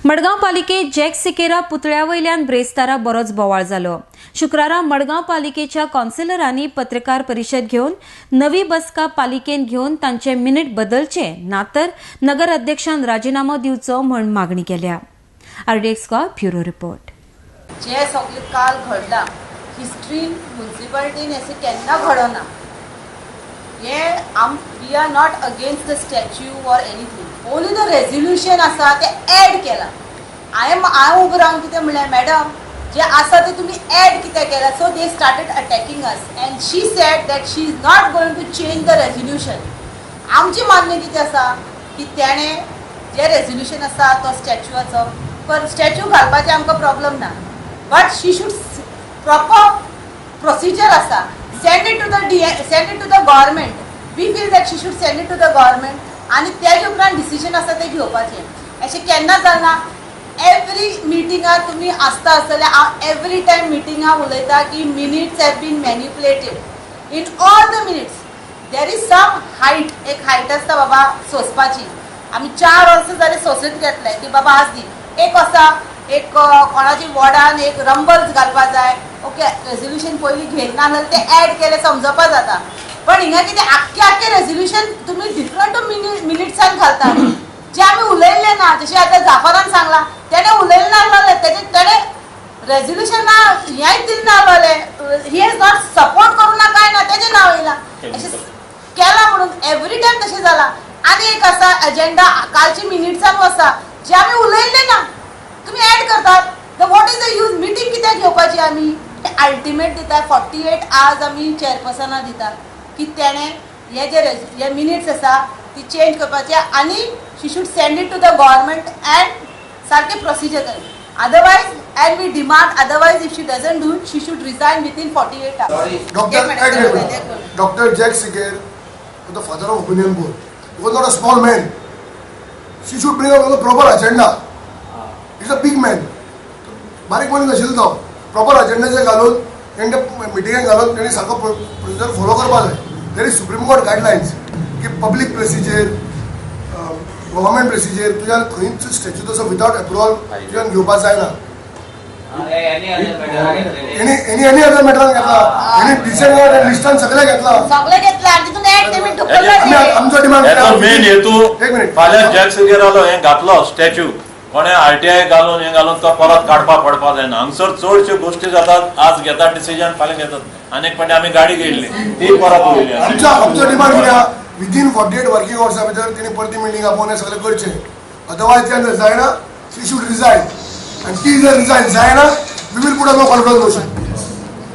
Madgaon पालिकेत jack Sequeira पुतळ्या वयल्यान ब्रेस्तारा बरोच बोवाळ जालो. शुक्रारा मडगांव पालिकेच्या कौन्सिलरांनी पत्रकार परिशद घेवन नवी बसका पालिकेन घेवन तांचे मिनिट बदलचे, ना तर नगर अध्यक्षान राजिनामो दिवचो म्हण मागणी केल्या. RDX Goa, bureau report. जे सगळें काल घडलां, हिस्ट्रीन मुन्सिपालिटीन अशें केन्ना घडना हें. आम we are not against the statue or anything, only the resolution आसा तें एड केलां. हांवें हांव उबो रावन कितें म्हणलें, मॅडम, जें आसा तें तुमी एड कित्याक केलां? So they started attacking us and she said that she is not going to change the resolution. आमची मान्य कितें आसा की तेणें जें रेजोल्युशन आसा तो स्टॅच्युआचो, पण स्टॅच्यू घालपाचें आमकां प्रॉब्लम ना, but she should proper procedure आसा, send it to the government. We feel that she should send it to the government आनी तेजे उपरांत डिसिजन आसा तें घेवपाचें. अशें केन्ना जालना. एवरी मिटिंगाक तुमी आसता आसतले, हांव एवरी टायम मिटिंगाक उलयता की minutes have been manipulated. In all the minutes there is some height. एक हायट आसता बाबा सोंसपाची. आमी 4 वर्सां जालीं सोंसून घेतले की बाबा आज दी एक आसा, एक कोणाची वॉर्डान एक रंबल्स घालपा जाय, ओके, रेजोल्युशन पयलीं घेतना जाल्यार तें एड केलें, समजपा जाता. पण हिंगा कितें, आख्खे आख्खे रेजोल्युशन तुमी डिफरंट मिनिट्सान घालता, जे आमी उलयल्ले ना. जशें आतां जाफरान सांगलां, तेणें उलयलें नासलें, तेजें तेणें रेजोल्युशना हेंच दिलें नासलें. He has not support करूं ना, काय ना, तेजें नांव येयलां. अशें केलां म्हणून एवरी टायम तशें जालां. आनी एक आसा एजेंडा, कालची मिनिट्सान आसा, जे आमी उलयल्ले ना, तुमी एड करतात. The what is the use? Meeting कित्याक घेवपाची आमी? अल्टिमेट दिता, 48 आवर्स आमी चेअरपर्सना दिता की तेणें हे जे हे मिनिट्स आसा ती चेंज करपाचे आनी she should send it to the government and सारकें प्रोसिजर कर. Otherwise, and we demand, otherwise if she doesn't do, she should resign within 48 hours. Doctor, एक minute. Doctor Jack Sequeira was the father of opinion poll. He was not a small man. She should bring up a proper agenda. He's a big man. बारीक मनीस नाशिल्लो तो. Proper अजेंडाचे घालून तेणे मिटिंगेक घालून तेणी सारको प्रोसिजर फॉलो करपा जाय. There is Supreme Court guidelines की पब्लीक प्लेसीचेर, गव्हर्मेंट प्लेसीचेर तुज्यान खंयच स्टॅच्यू तसो विदाउट एप्रुवल तुज्यान घेवपाक जायना. एनी अदर मॅटरान घेतला, एनी डिसेंट लिस्टान सगळें घेतला. सगळें घेतलें आनी तितून एड तेमी आमी ढुकल्ले. आमचो डिमांड हेचो मेन हेतू एक मिनिट. फाल्यां जॅक सिकेरालो हें घातलो स्टॅच्यू, कोणे आरटीआय घालून हें घालून तो परत काडपाक पडपा जायना. हांगसर चडश्यो गोश्टी जातात, आज घेतात डिसिजन, फाल्यां घेतात. आनी एक फावटी आमी गाडी घेयल्ली, ती परत वयली. आमचो डिमांड कितें, विदीन 48 वर्किंग अवर्सा भितर तिणी परती मिटींग आपोवन हें सगळें करचें. अदरवायज तें जर जायना, she should resign आनी ती जर रिजायन जायना, we will put a no confidence motion.